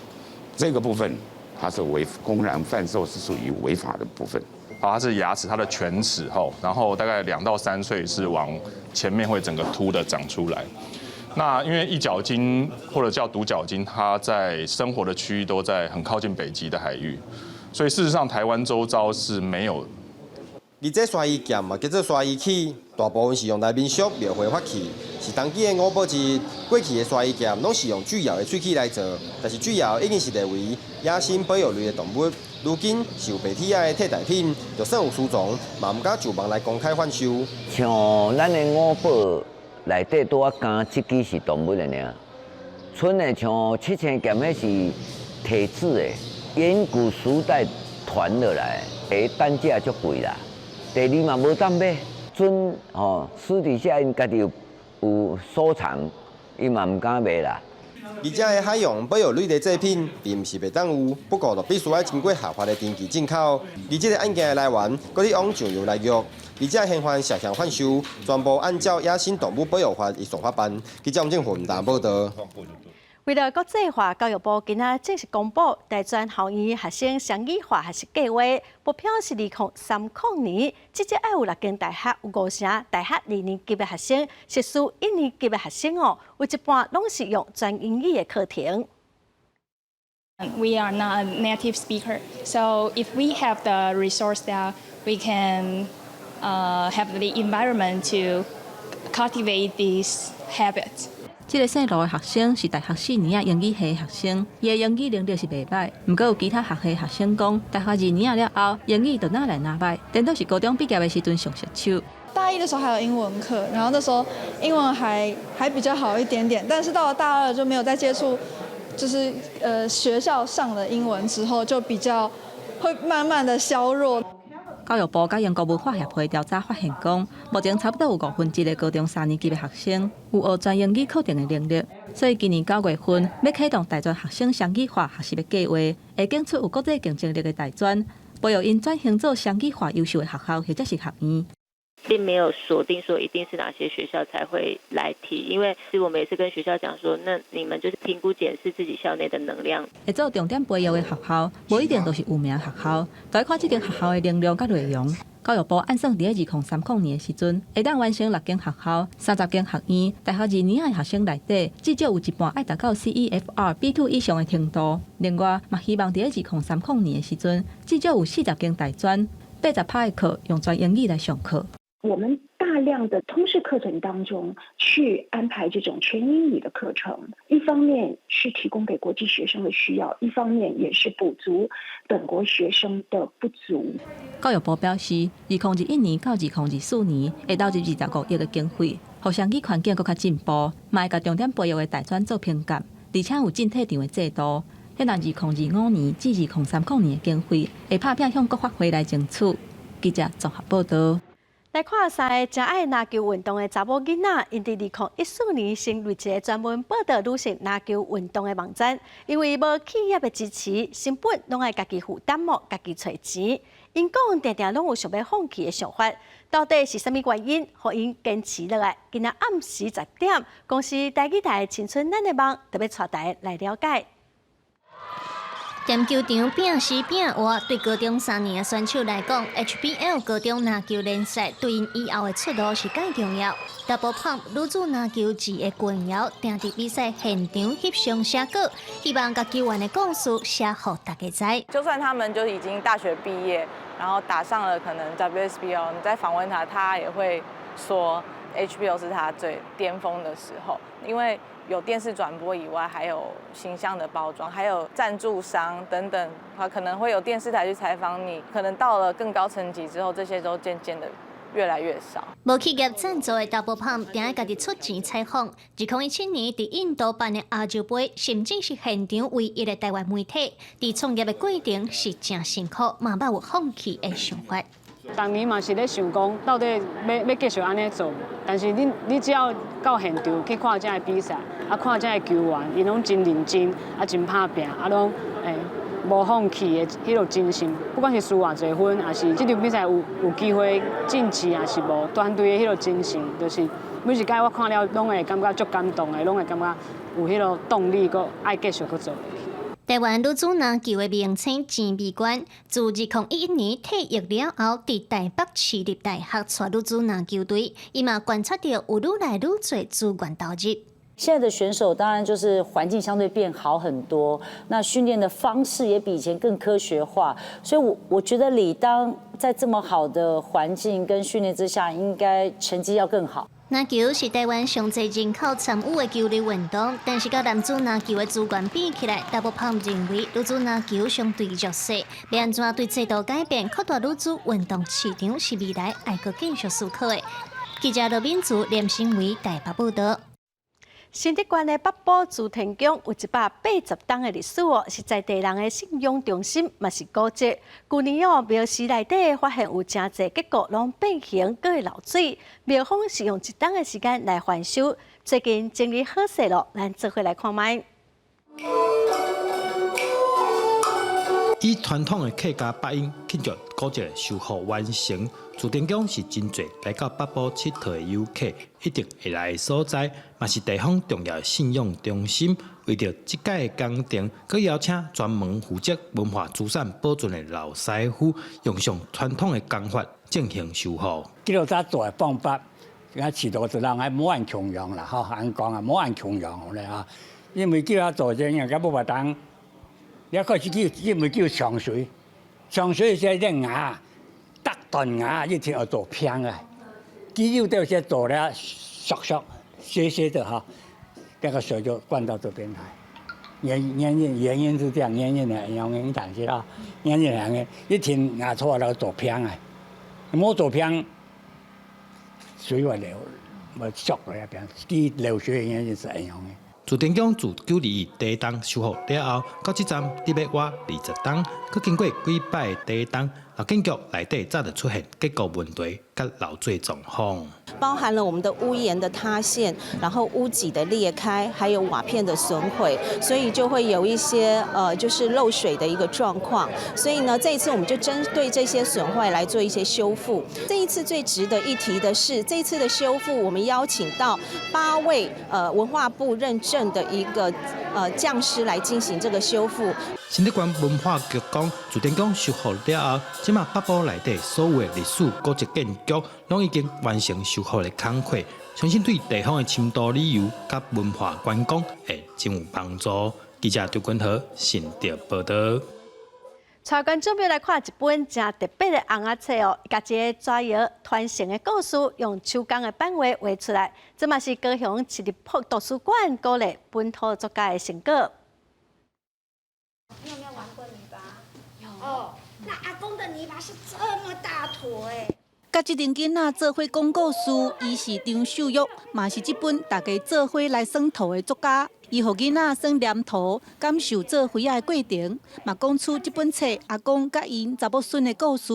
這個部分它是違公然販售，是屬於違法的部分。啊，它是牙齒，它的犬齒吼，然後大概2到3歲是往前面會整個凸的長出來。那因為一角鯨或者叫獨角鯨，它在生活的區域都在很靠近北極的海域，所以事實上台灣周遭是沒有。而這鯊魚劍嘛叫做鯊魚器，大部分是用來民俗廟會法器，是當今的五寶之一。過去的鯊魚劍攏是用巨鰩的喙齒來做，但是巨鰩已經是列為野生保育類的動物，如今是有白鐵仔的替代品，就算有私藏，嘛毋敢上網來公開販售。像咱的五寶內底拄仔加這支是動物的爾，賰的像七星劍，彼是鐵製的，遠古時代傳落來，第一單價足貴啦。第二嘛無當買，準吼私底下𪜶家己有收藏，伊嘛毋敢賣啦。而這个海洋保育類的製品，並毋是袂當有，不過就必須愛經過合法的登記進口。而這个案件的來源，閣咧往上游來約，而且嫌犯涉嫌販售，全部按照野生動物保育法依法辦。記者王正雲報道。為了國際化，教育部今仔正式公布大專校院學生雙語化學習計劃，目標是2030年，至少愛有六間大學有五成大學二年級的學生，碩士一年級的學生哦，有一半攏是用全英語的課程。 We are not a native speaker, so if we have the resource that we can have the environment to cultivate these habits. 這个姓盧的學生是大學四年仔英語系學生，伊的英語能力是袂䆀。毋過有其他學系學生講，大學二年仔了後，英語就若來若䆀，顛倒是高中畢業的時陣上熟手。大一的時候還有英文課，然後那時候英文還比較好一點點，但是到了大二就沒有再接觸，就是學校上的英文之後，就比較會慢慢的削弱。教育部佮英國文化協會調查發現，講目前差不多有1/5的高中三年級的學生有學全英語課程的能力，所以今年9月份欲啟動大專學生雙語化學習的計劃，會揀出有國際競爭力的大專，培育𪜶轉型做雙語化優秀的學校或者是學院。並沒有鎖定說一定是哪些學校才會來提，因為其實我們也是跟學校講說，那你們就是評估檢視自己校內的能量。會做重點培育的學校，無一定都是有名學校，就愛看這間學校的能量佮內容。教育部按算佇咧2030年的時陣，會當完成六間學校、30間學院，大學二年的學生內底，至少有一半愛達到 CEFR B2 以上的程度。另外，嘛希望佇咧2030年的時陣，至少有40間大專，80%的課用全英語來上課。我們大量的通識課程當中去安排這種全英語的課程，一方面是提供給國際學生的需要，一方面也是補足本國學生的不足。教育部表示，2021年到2024年會投入25億的經費，予雙語環境閣較進步，嘛會共重點培育的大專做評鑑，而且有進退場的制度。彼若2025年至2030年的經費，會拍拚向國發會來爭取。記者綜合報道。來看三个誠愛籃球運動的查某囡仔，𪜶佇2014年成立一个專門報導女性籃球運動的網站，因為無企業的支持，成本攏愛家己負擔哦，家己揣錢。𪜶講定定攏有想欲放棄的想法，到底是啥物原因，予𪜶堅持落來？今仔暗時10點，公視台語台青春咱的夢，特別帶大家來了解。踮球場拼死拼活，對高中三年的選手來講，HBL 高中籃球聯賽對𪜶以後的出路是蓋重要。Double Pump 女子籃球誌的冠瑤，定佇比賽現場翕相寫稿，希望共球員的故事寫予大家知。就算他們就已經大學畢業，然後打上了可能 WSBL，你再訪問他，他也會說 HBL 是他最巔峰的時候，因為有電視轉播以外，還有形象的包裝，還有贊助商等等，他可能會有電視台去採訪你。可能到了更高層級之後，這些都漸漸的越來越少。無企業贊助的 Double Pump，定愛家己出錢採訪。2017年佇印度辦的亞洲盃，甚至是現場唯一的台灣媒體，佇創業的過程是誠辛苦，嘛捌有放棄的想法。當年嘛是咧想講，到底欲繼續按呢做無？但是你只要到現場去看這个比賽，啊看這个球員，𪜶攏真認真，啊真拍拚，啊攏無放棄的彼個精神，不管是輸偌濟分，抑是這場比賽有機會晉級，抑是無，團隊的彼個精神，就是每一擺我看了，攏會感覺足感動的，攏會感覺有彼個動力，閣愛繼續閣做。台灣女子籃球的明星錢美娟，自2011年退役了後，佇台北市立大學帶女子籃球隊，伊嘛觀察著有愈來愈濟資源投入。現在的選手當然就是環境相對變好很多，那訓練的方式也比以前更科學化，所以我覺得理當在這麼好的環境跟訓練之下，應該成績要更好。籃球是台灣上濟人口參與的球類運動，但是佮男子籃球的資源比起來，大部分認為女子籃球相對弱勢。欲按怎對制度改變，擴大女子運動市場是未來愛閣繼續思考的。記者羅敏珠、連新偉台北報導。新竹縣的北埔慈天宮有180冬的歷史哦，是在地人的信仰中心，嘛是古蹟。舊年哦，廟寺內底發現有誠濟結構攏變形，閣會漏水。廟方是用一冬的時間來翻修，最近整理好勢囉，咱做伙來看覓。以傳統的客家八音慶祝古蹟修復完成，慈天宮是真濟來到北埔𨑨迌的遊客一定會來的所在，嘛是地方重要的信仰中心。為著這擺的工程，閣邀請專門負責文化資產保存的老師傅，用上傳統的工法進行修復。這個遮做的方法，啊，飼路就人愛無按強用啦，吼，按講啊，無按強用咧吼，因為叫他做這樣，佮無法當。你開始叫，因為叫長水，長水是啲瓦，得斷瓦一天要做偏啊，肌肉都是做了縮縮、斜斜的哈，那個水就灌到這邊來。原因是這樣，原因的原因但是啦，原因兩個一天瓦錯了做偏啊，冇做偏，水會流，會縮落一邊，啲流水的原因是這樣的。慈天宮自921地動修復了後，到這站得欲倚20冬，閣經過幾擺地動，老建築內底早就出現結構問題佮漏水狀況，包含了我們的屋檐的塌陷，然後屋脊的裂開，還有瓦片的損毀，所以就會有一些就是漏水的一個狀況。所以呢，這一次我們就針對這些損壞來做一些修復。這一次最值得一提的是，這一次的修復，我們邀請到8位文化部認證的一個匠師來進行這個修復。新竹縣文化局講，慈天宮修復了後，這馬北埔內底所有的歷史古蹟建築，攏已經完成修復的工課，相信對地方的深度旅遊佮文化觀光會真有幫助。記者張君和新竹報導。帶觀眾朋友來看一本誠特別的尪仔冊哦，共一個蛇窯傳承的故事，用手工的版畫畫出來。這嘛是高雄市立圖書館鼓勵本土作家的成果。你有沒有玩過泥巴？有。哦，那阿公的泥巴是這麼大坨欸。佮這陣囡仔做伙講故事，伊是張秀玉，嘛是這本大家做伙來耍塗的作家。伊予囡仔耍黏塗，感受做圩仔的過程，嘛講出這本冊阿公佮𪜶查某孫的故事。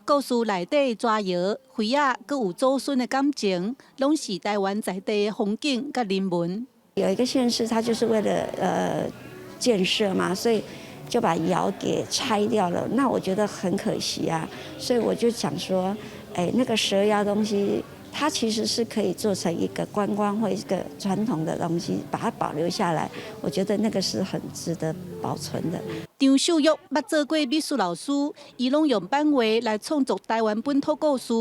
故事內底蛇窯、圩仔，閣有祖孫的感情，攏是台灣在地的風景佮人文。有一個縣市，他就是為了建設嘛，所以就把窯給拆掉了。那我覺得很可惜啊，所以我就想說，哎，那個蛇窯東西，它其實是可以做成一個觀光或一個傳統的東西，把它保留下來，我覺得那個是很值得保存的。張秀玉捌做過美術老師，伊攏用版畫來創作台灣本土故事，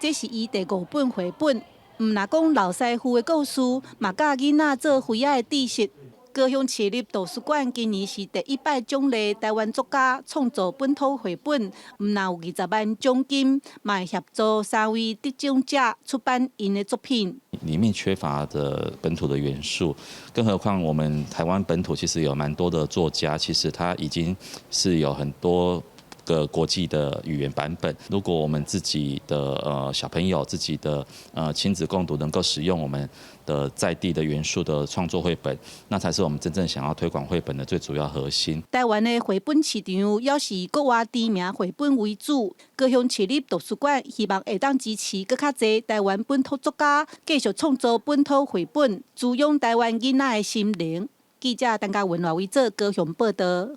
這是伊第五本繪本。毋若講老師傅的故事，嘛教囡仔做圩仔的知識。高雄市立圖書館今年是第一擺獎勵台灣作家創作本土繪本，毋若有20萬獎金，嘛會協助三位得獎者出版𪜶的作品。裡面缺乏的本土的元素，更何況我們台灣本土其實有蠻多的作家，其實他已經是有很多個國際的語言版本。如果我們自己的小朋友、自己的親子共讀能夠使用我們的在地的元素的創作繪本，那才是我們真正想要推廣繪本的最主要核心。台灣的繪本市場猶是以國外知名繪本為主，高雄市立圖書館希望會當支持閣較濟台灣本土作家繼續創作本土繪本，滋養台灣囡仔的心靈。記者陳嘉文、賴偉哲高雄報導。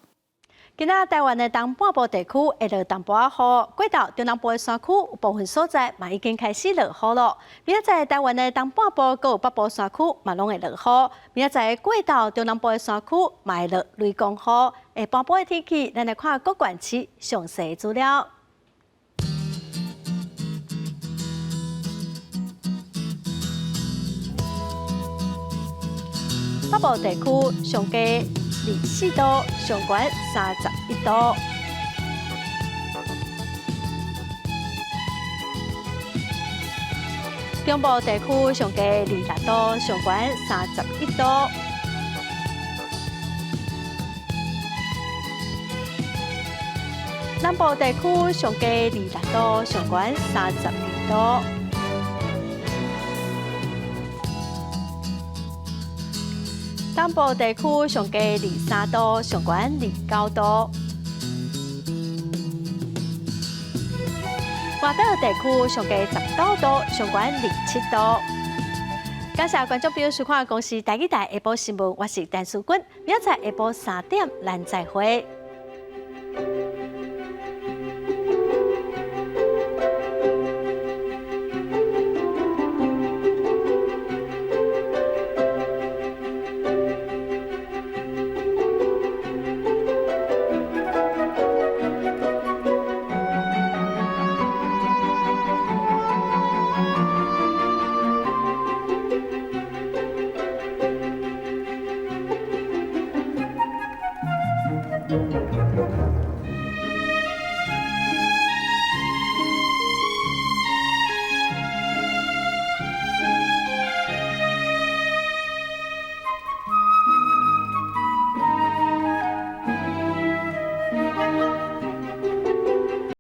今仔台灣的東半部地區會落淡薄仔雨，過晝中南部的山區有部分所在嘛已經開始落雨囉。明仔載台灣的東半部閣有北部山區嘛攏會落雨。明仔載過晝中南部的山區嘛會落雷公雨。下半晡的天氣，咱來看各縣市詳細資料。北部地區上低24度，上懸31度。中部地區上低26度，上懸31度。南部地區上低26度，上懸32度。東部地區上低23度，上懸29度。外島地區上低19度，上懸27度。感謝觀眾朋友收看《公視台語台下晡新聞》，我是陳淑君，明仔載下晡3點，咱再會。